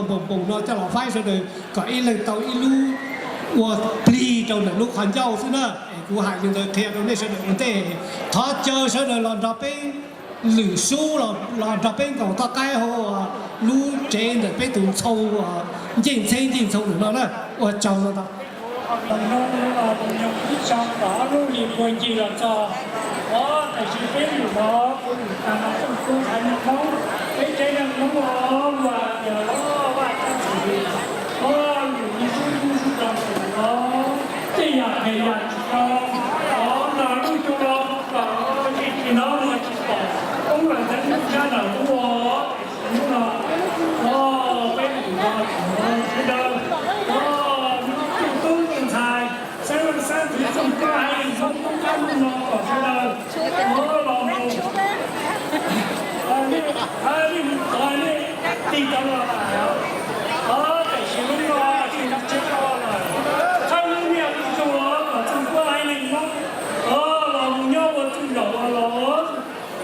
npoos npoos no coj los faib sawv daws kom ib leeg tau ib lub ua plig rau ntawm lub qhov ncauj xwb na. Es kuv hais li ntawd qhia rau nej sawv daws ua ntej. Thov caw sawv daws los nrog peb lwm sub los nrog peb nkaum toj qaib hauv lub tsev ntawm peb tus ntxhoo uas ncej ntxheb ncej ntxhoo ntawm no na. Ua tsaug ntau ntau. Tus nyoog ib xyoo tom ob lub hlis puag ncig los txog, o, tam sim peb lwm no kuv lwm tag no txooj kub haiv neeg Hmoob, peb tsev neeg Hmoob los ua tias los vaj tsab txim li, o, lwm li sub ntuj sub rog tus los tej yam phem yam tsis zoo, o, nrog lub cuab los kom tsis tsis no ua tsis pom, poob lawm ntawm lub sab nraum ub. Hnub no, o, peb lwm no sawv daws, o, lub tub lub ntxhais, xeeb leej xeeb ntxwv txooj kub haiv neeg Hmoob tub qab hnub no kom sawv daws, o, los mus, nej, nej tig tau los lawm, o, tam sim lub no tsis tau tsheb tau lawm, txhawb lub niaj lub xyoo los kom txooj kub haiv neeg Hmoob, o, los mus nyob ua txuj zaum ua los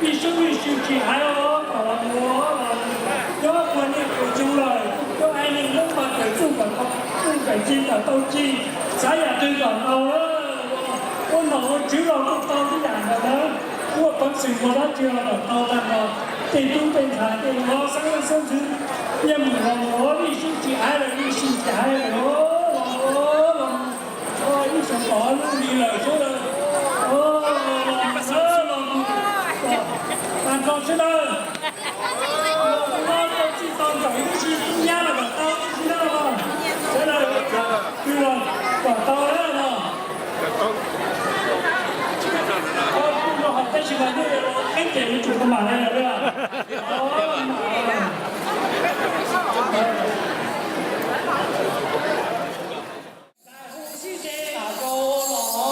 ib sub ib sub tsis hais os, kom los mus nyob ua niaj ua xyoo lawm, koj hais neeg Hmoob mas kawm txuj kom tau txuj, kawm ci kom tau ci, xav yam twg kom tau, ua nom ua tswv los kuj tau tib yam ntawd na, ua peev xwm ua dab tsi los kom tau tag nrho. Tej tub tej ntxhais tej no xeeb leej xeeb ntxwv, yeej meem los mus ib sub tsis hais lawm, ib sub tsis hais lawm, los mus ib xyoo tom lub hli lawm xwb, los mus tag nrho sawv daws. Los tau txij tau nkawm ib si tub nyab los kom tau ib si na, sawv daws twg los kom tau na no. Kuj no hom tab sis mas nej qeeb ces yuav tsum tau mam li lawm. Sib tes tas nkaus los tseem,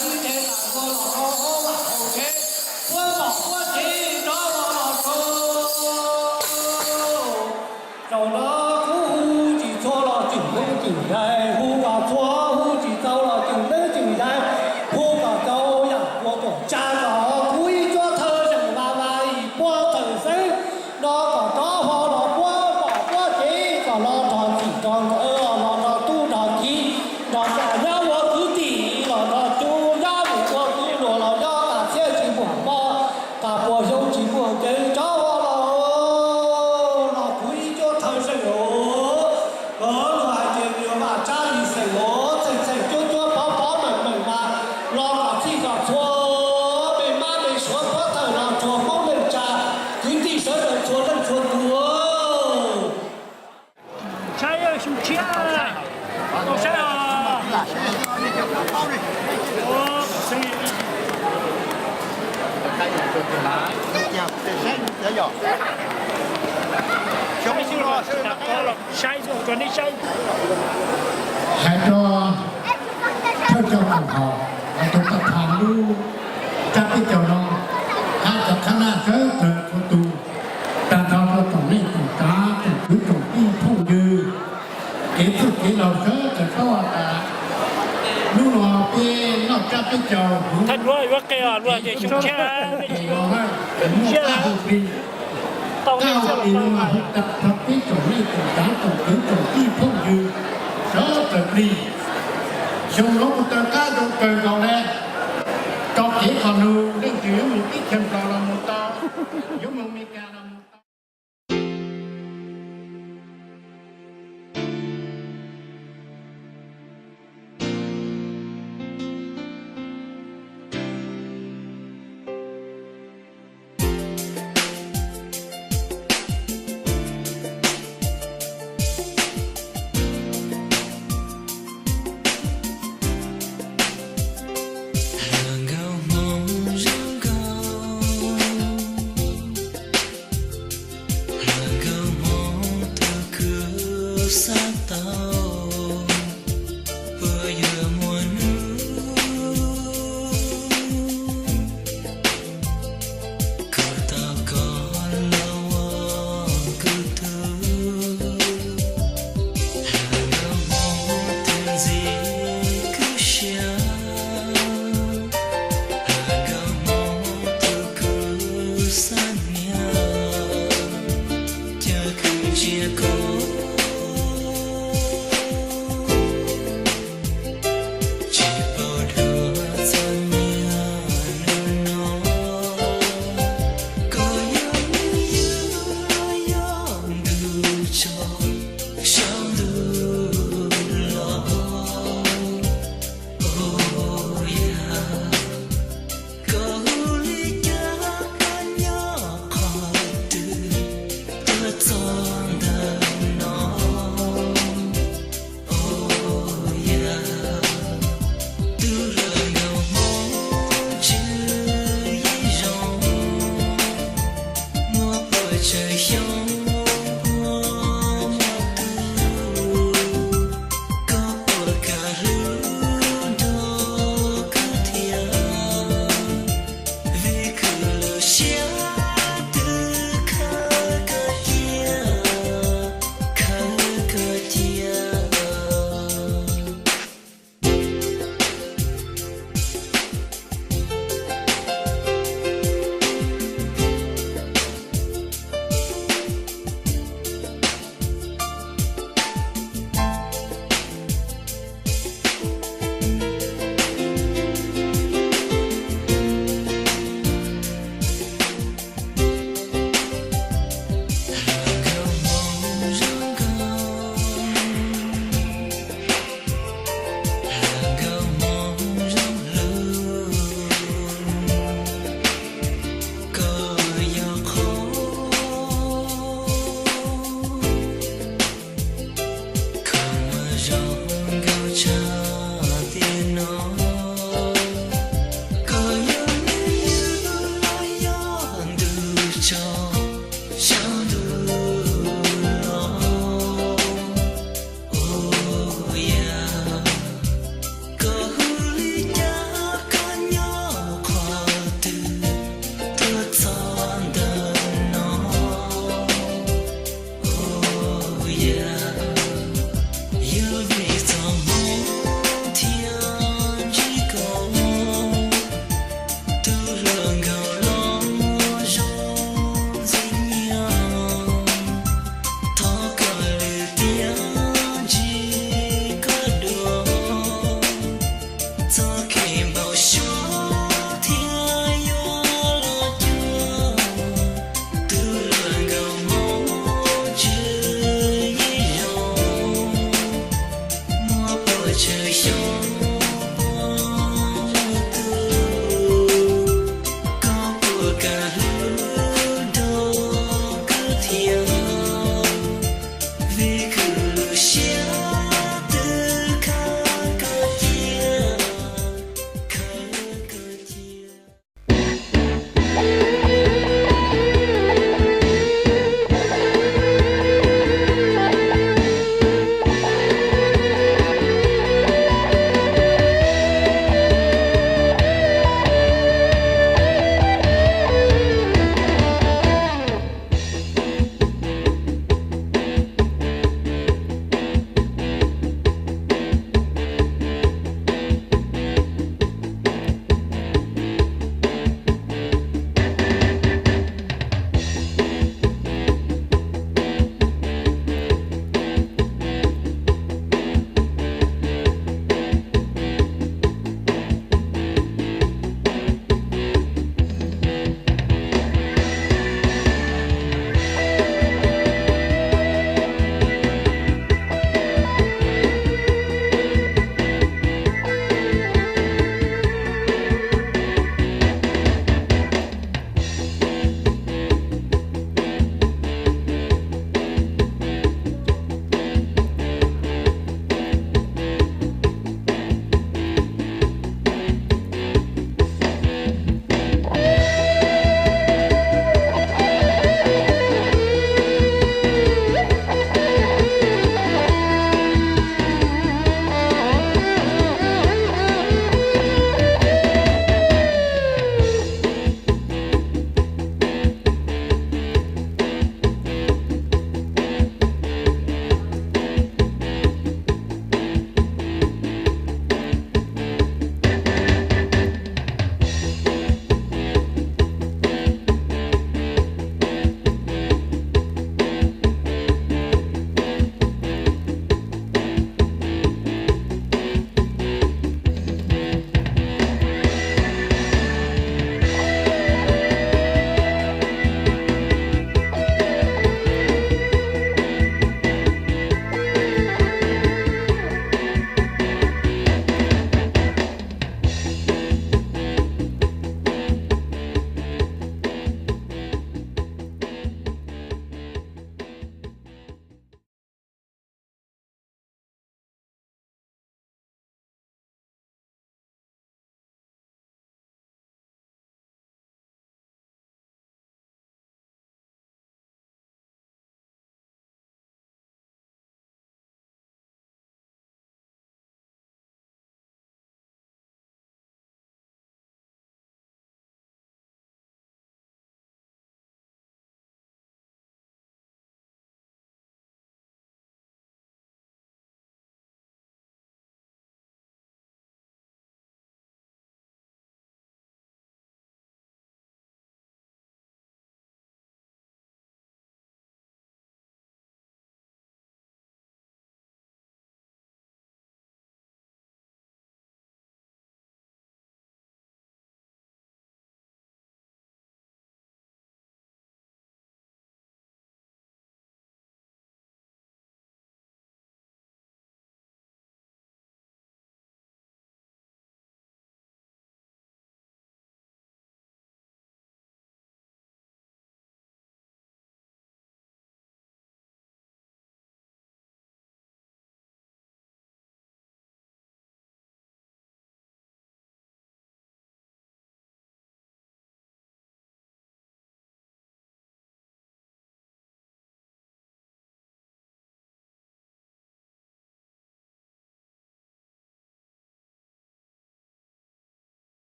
sib tes tas nkaus los rau hauv vaj hauv tsev, puab mom puab tsev rov los rau. Zaum no kuv hu tsis txhua los tseem hnub tseem yaig, hu kom txhua hu tsis txaus los tseem hnub tseem yaig, hu kom txaus yam puas tuam tsa kom kuv ib cuab thawj zeem vas vas ib puag thawm xeeb no kom rov hlo los puab mom puab tsev kom los nrog txij nrog nkawm los nrog tub nrog kiv, nrog cov nyob ua kwv tij los nrog cov nyob mus ua kwv luag los nyob tas txhiab tsis muaj mob, tas puas xyoo tsis muaj nkeeg rov hlo los, los kuv ib cuab thawj zeem os. Luag hais tias niag vaj tsab li xeem os, txheej txheej cuab cuab pov pov meem meem mas los kom txhij kom txhua, me mab me suav puab thawj los txhua Hmoob neej tsa, kwv tij sawv daws txhua leej txhua tus. Saib xyoo tshiab tau saib os. Saib xyoo los tsis tas qhov los saib xyoo tso neb saib. Hais rau thawj coj koom haum, hais rau thawj thawj lub tsab peb caug no, hais cov khab naj sawv daws txhua tus, tag nrho rau tsoom neej tsoom tsav tsoom kwv tsoom tij phooj ywg, kev txwj kev laus sawv daws paub tas hnub no peb noj tsab peb caug huv, muaj qab hu plig, qab hu plig no mas hu tag nrho peb tsoom neej tsoom tsav tsoom kwv tsoom tij phooj ywg sawv daws plig. Xyoo no kuv taw qab zoo kawg nkaus le, tso kev qhov nug leej twg yuav mus teb chaws Nplog los mus tau, yuav mus Amelikas los mus tau. Hluas nkauj Hmoob zoo nkauj, hluas nkauj Hmoob tau khwv xab